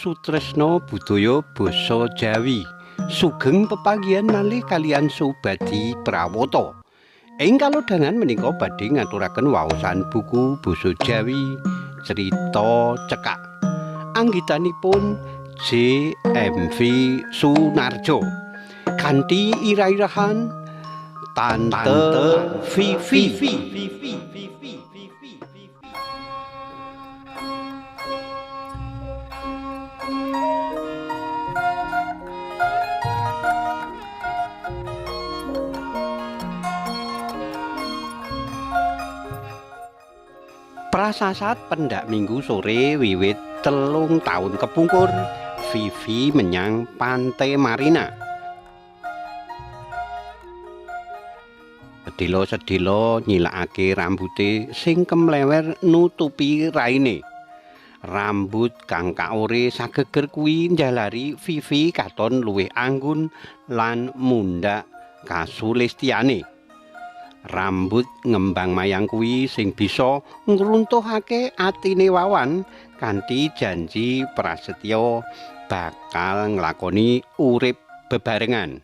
Sutresna Budaya Basa Jawi. Sugeng pepanggihan malih kaliyan Subadi Prawata. Ing kalodhangan menika badhe ngaturaken waosan buku basa Jawi Crita Cekak. Anggitanipun J.M.V. Sunarjo. Kanthi ira-irahan Tante Vivi. Prasasat pendak minggu sore wiwit 3 taun kepungkur, Vivi menyang Pantai Marina. Sedelo-sedelo nyilakake rambute sing kemlewer nutupi raine. Rambut kang kaore sageger kuwi njalari Vivi katon luwih anggun lan mundhak kasulistiyane. Rambut ngembang mayang kuwi sing bisa ngruntuhake atine Wawan kanthi janji prasetya bakal nglakoni urip bebarengan.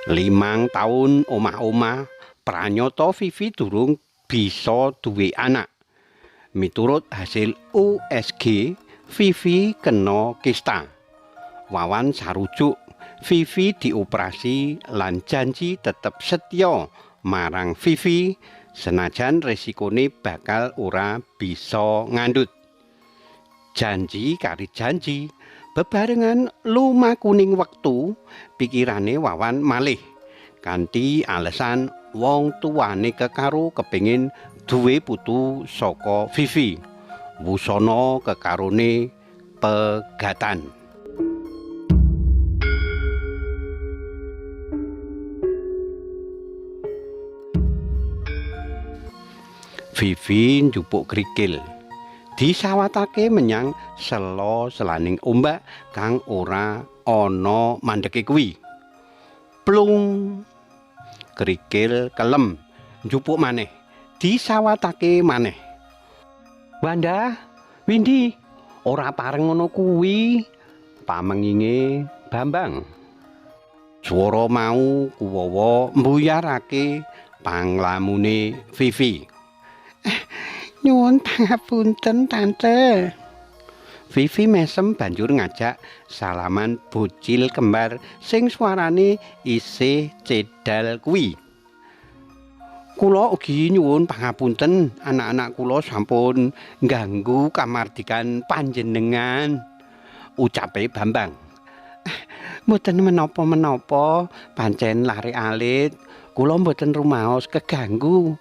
Limang taun omah-omah pranyata Vivi durung bisa duwe anak. Miturut hasil USG, Vivi kena kista. Wawan sarujuk, Vivi dioperasi lan janji tetep setya marang Vivi senajan resikone bakal ora bisa ngandhut. Janji kari janji, bebarengan lumakuning wektu, pikirane Wawan malih kanthi alesan wong tuwane kekaro kepingin duwe putu saka Vivi. Wusana kekarone pegatan. Vivi njupuk krikil, disawatake menyang sela selaning ombak kang ora ana mandeke kuwi. Plung, krikil kelem, njupuk maneh, disawatake maneh. Wanda, Windi, ora pareng ngono kuwi, pamenginge Bambang. Swara mau kuwawa mbuyarake panglamune Vivi. Nyuwun pangapunten, Tante. Vivi mesem banjur ngajak salaman bocil kembar sing suarane isih cedal kuwi. Kula ugi nyuwun pangapunten, anak-anak kula sampun ngganggu kamardikan panjenengan, ucape Bambang. Mboten menapa-menapa, pancen lare alit, kula mboten rumaos keganggu.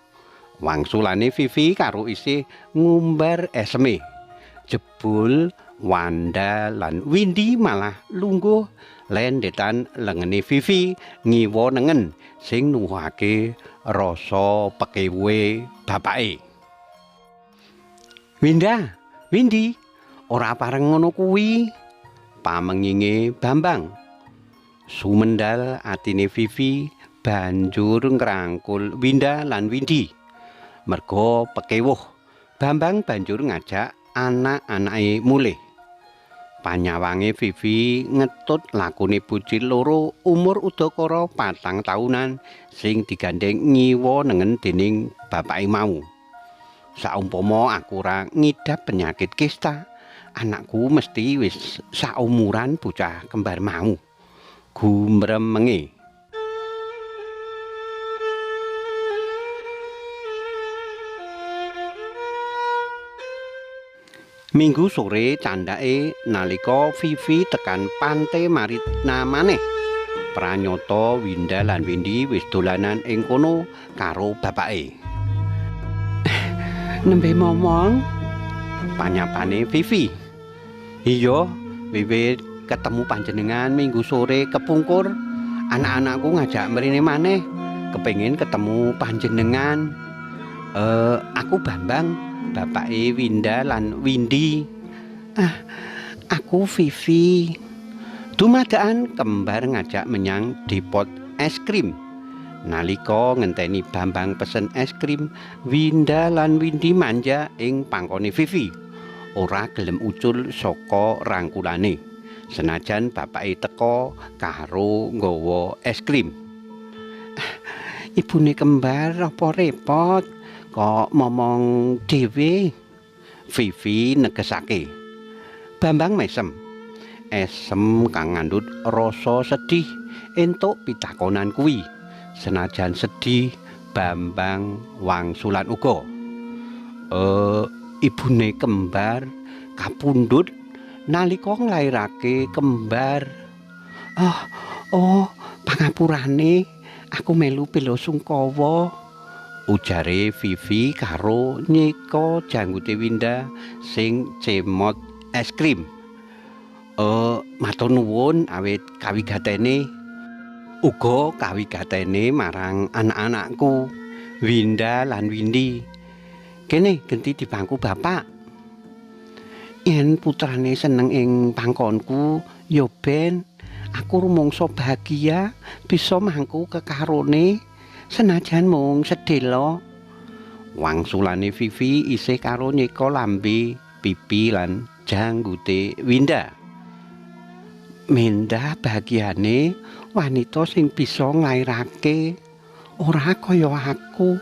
Wangsulane Vivi karo isih ngumbar eseme. Jebul Wanda lan Windi malah lungguh lendetan lengene Vivi ngiwa nengen sing nuwuhake rasa pekewuhe bapake. Winda, Windi, ora pareng ngono kuwi, pamenginge Bambang. Sumendal atine Vivi banjur ngrangkul Winda lan Windi. Merga pekewuh, Bambang banjur ngajak anak-anake mulih. Panyawange Vivi ngetut lakune bocil loro umur udakara 4 taunan sing digandheng ngiwa nengen dening bapake mau. Saumpama aku ora ngidap penyakit kista, anakku mesti wis saumuran bocah kembar mau. Gumremenge. Minggu sore candhake nalika Vivi tekan Pantai Marina maneh. Pranyata Winda lan Windi wis dolanan ing kono karo bapake. Nembe momong, panyapane Vivi. Iya, wiwit ketemu panjenengan minggu sore kepungkur, anak-anakku ngajak mrene maneh, kepengin ketemu panjenengan. Aku Bambang, bapake Winda lan Windi. Ah, aku Vivi. Dumadakan kembar ngajak menyang depot es krim. Nalika ngenteni Bambang pesen es krim, Winda lan Windi manja ing pangkone Vivi. Ora gelem ucul saka rangkulane. Senajan bapake teka karo nggawa es krim. Ibune kembar apa repot kok momong dhewe? Vivi negesake. Bambang mesem. Esem kang ngandhut rasa sedih entuk pitakonan kuwi. Senajan sedih, Bambang wangsulan uga. Ibune kembar kapundhut nalika nglairake kembar. Oh, pangapurane, aku melu bela sungkawa, ujare Vivi karo nyeka janggute Winda sing cemot es krim. Matur nuwun awit kawigatene. Uga kawigatene marang anak-anakku Winda lan Windi. Kene genti di bangku bapak. Yen putrane seneng ing pangkonku, ya ben aku rumangsa bahagia bisa mangku kekarone senajan mung sedhela. Wangsulane Vivi isih karo nyeka lambe, pipi lan janggute Winda. Mendah bahagiane wanita sing bisa nglairake, ora kaya aku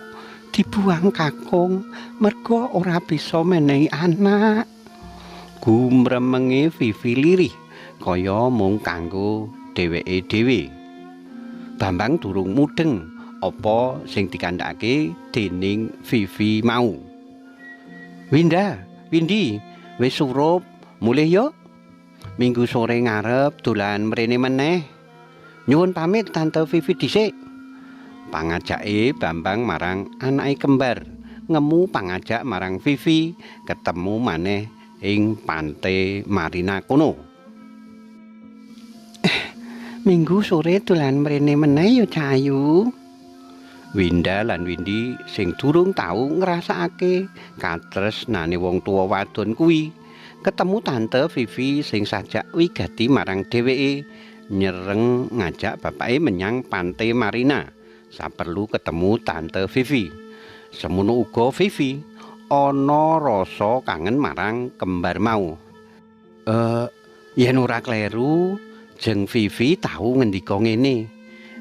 dibuang kakung merga ora bisa menehi anak. Gumremenge Vivi lirih kaya mung kanggo dheweke dhewe. Bambang durung mudheng apa sing dikandhakake dening Vivi mau. Winda, Windi, wis surup, mulih yo. Minggu sore ngarep dolan mrene meneh. Nyuwun pamit Tante Vivi dhisik. Pangajake Bambang marang anake kembar, ngemu pangajak marang Vivi ketemu maneh ing Pantai Marina kono. Minggu sore dolan mrene meneh yo Cahayu. Winda lan Windi sing durung tau ngrasakake katresnane wong tuwa wadon kuwi, ketemu Tante Vivi sing sajak wigati marang dheweke, nyereng ngajak bapake menyang Pantai Marina saperlu ketemu Tante Vivi. Semono uga Vivi ana rasa kangen marang kembar mau. Yen ora kleru, jeng Vivi tau ngendika ngene,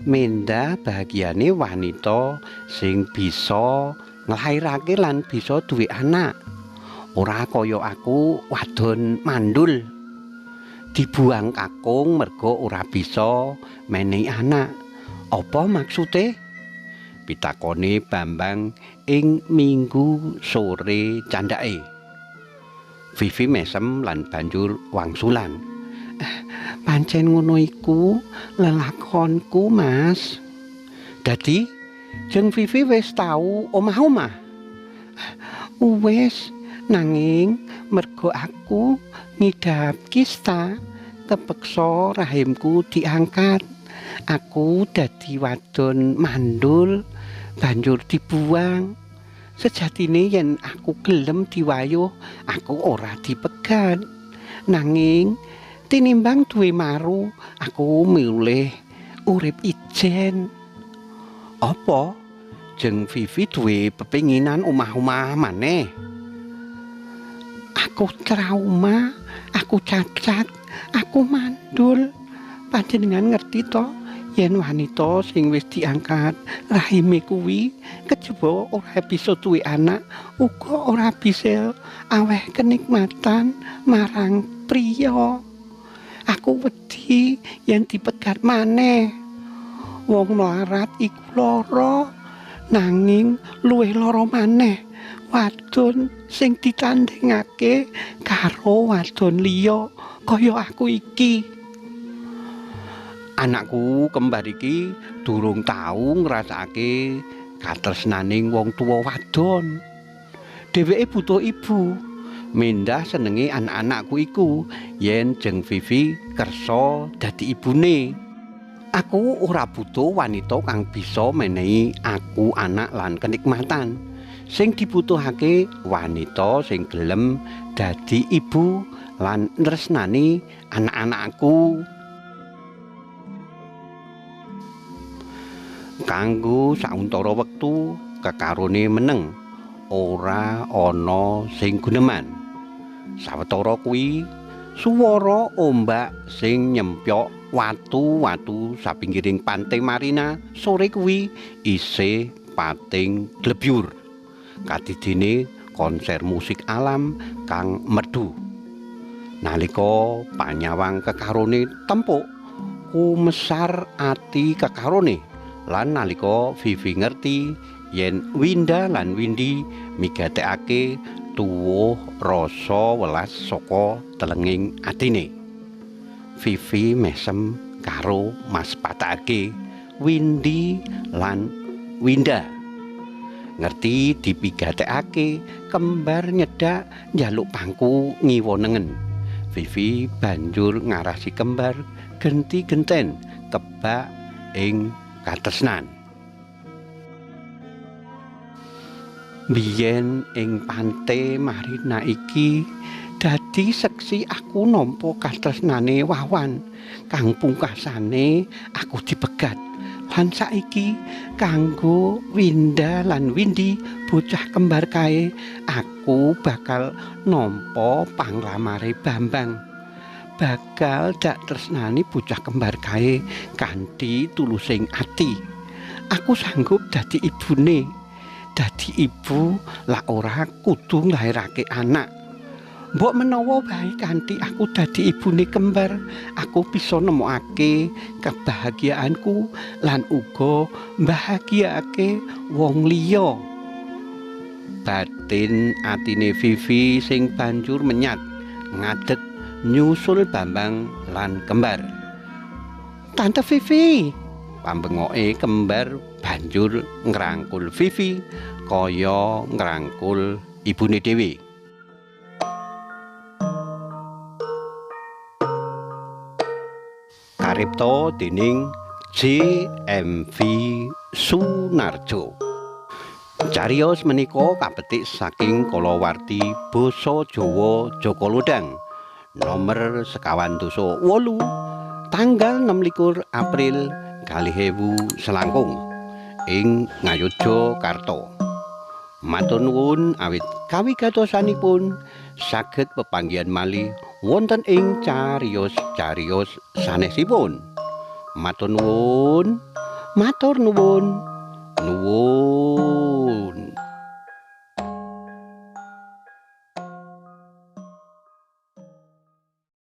mendah bahagiane wanita sing bisa nglairake lan bisa duwe anak. Ora kaya aku wadon mandul. Dibuang kakung merga ora bisa menehi anak. Apa maksude? Pitakone Bambang ing minggu sore candhake. Vivi mesem lan banjur wangsulan. Pancen ngono iku lelakonku, Mas. Dadi jeng Vivi wis tau omah-omah. Wis, nanging mergo aku ngidap kista, kepeksa rahimku diangkat. Aku dadi wadon mandul, banjur dibuang. Sejatine yen aku gelem diwayuh, aku ora dipegat. Nanging tinimbang duwe maru, aku milih urip ijen. Apa? Jeng Vivi duwe pepinginan omah-omah maneh. Aku trauma, aku cacat, aku mandul. Panjenengan ngerti to yen wanita sing wis diangkat rahime kuwi kejaba ora bisa duwe anak, uga ora bisa aweh kenikmatan marang priya. Aku wedi yen dipegat maneh. Wong melarat iku lara, nanging luwih lara maneh wadon sing ditandingake karo wadon liya kaya aku iki. Anakku kembar iki durung tau ngrasakake katresnaning wong tuwa wadon. Dheweke butuh ibu. Mendah senenge anak-anakku iku yen jeng Vivi kersa dadi ibune. Aku ora butuh wanita kang bisa menehi aku anak lan kenikmatan. Sing dibutuhake wanita sing gelem dadi ibu lan nresnani anak-anakku. Kanggo sauntara wektu kekarone meneng, ora ana sing guneman. Sawetara kuwi suwara ombak sing nyempyok watu-watu sapinggiring pantai Marina sore kuwi isih pating glebyur. Kadidine konser musik alam kang merdu. Nalika panyawang kekarone tempuk, kumesar ati kekarone. Lan nalika Vivi ngerti yen Winda lan Windi migatekake tuwuh rasa welas saka telenging atine. Vivi mesem karo maspatake Windi lan Winda. Ngerti dipigatekake kembar nyedak njaluk pangku ngiwa nengen. Vivi banjur ngarasi kembar genti-genten kebak ing katresnan. Biyen ing Pante Marina iki dadi seksi aku nampa katresnane Wawan kang pungkasane aku dipegat. Lan saiki kanggo Winda lan Windi bocah kembar kae aku bakal nampa panglamare Bambang. Bakal dak tresnani bocah kembar kae kanthi tulusing ati. Aku sanggup dadi ibune. Dadi ibu lak ora kudu nglairake anak. Mbok menawa wae kanthi aku dadi ibune kembar, aku bisa nemokake kebahagiaanku lan uga mbahagiakake wong liya. Batin atine Vivi sing banjur menyat ngadeg nyusul Bambang lan kembar. Tante Vivi, pambengoke kembar banjur ngrangkul Vivi kaya ngrangkul ibune dhewe. Karipta dening JMV Sunarjo. Cariyos menika kapetik saking kalawarti Basa Jawa Jaka Lodhang nomer 28 tanggal 26 April 2000 ing Ngayogyakarta. Matur nuwun awit kawigatosanipun saged pepanggihan malih wonten ing cariyos-cariyos sanesipun. Matur nuwun, matur nuwun, nuwun.